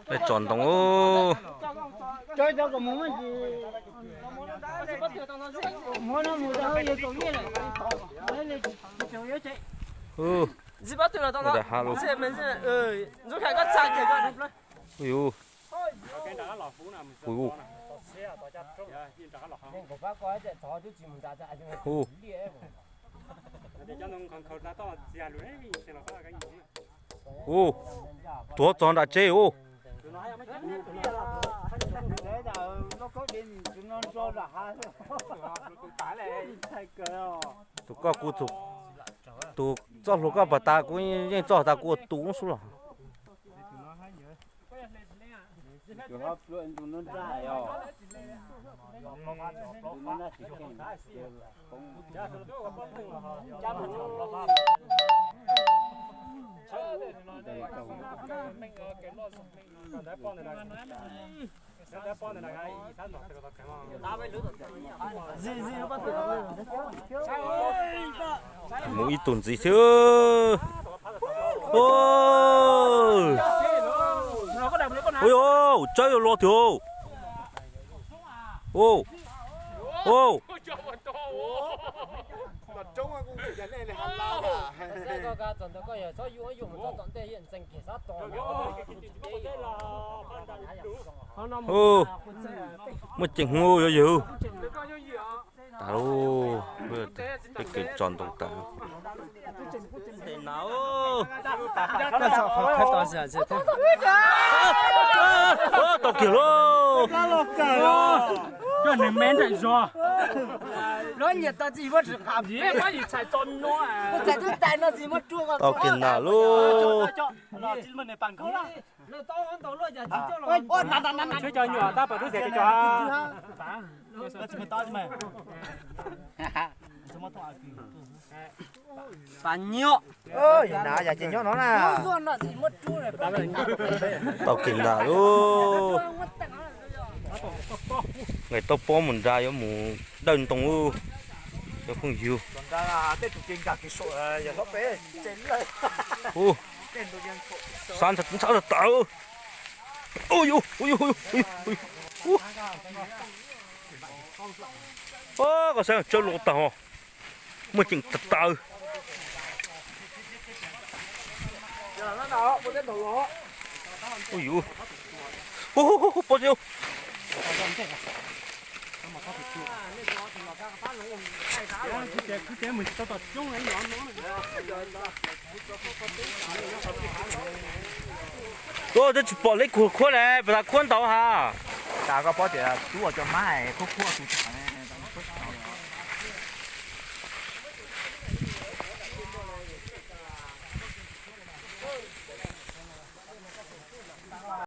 Peb tso ntoo. Ub, ub, ub, ub. Ub, tuav txog nram tsev ub. Tus koj kuv, tus txoj hlua koj pas tas kuv yeej txoj tas kuv ua tus ub xwb los. Mus ib tug ntxiv thiab. Ua, tsawb yuav luag tiag. Ua, ua. Ub, muaj ceem hwv yuav yawg. Tas lauj, peb kws tso ntoo tas. Tau kiag lauj. Tau kiag na lauj. Pas nyob. Yog nas yog ces nyob no na. Tau kiag ntag lauj. Nqaij tau pob mus nrad yuav mus dawj ntoo. Cov phooj ywg, ub, sab ntshai tag tag. Ub, ub, ub, ub, ub. Koj saib tsawb luag tag os. Muaj ceem tag tag. Ub, ub, ub, pov tseg. Ub, twb tsis pom leb khuab le, pas tas khuab ntau ha. Tas koj paub tias tub ua cov mab khuab khuab tus tag.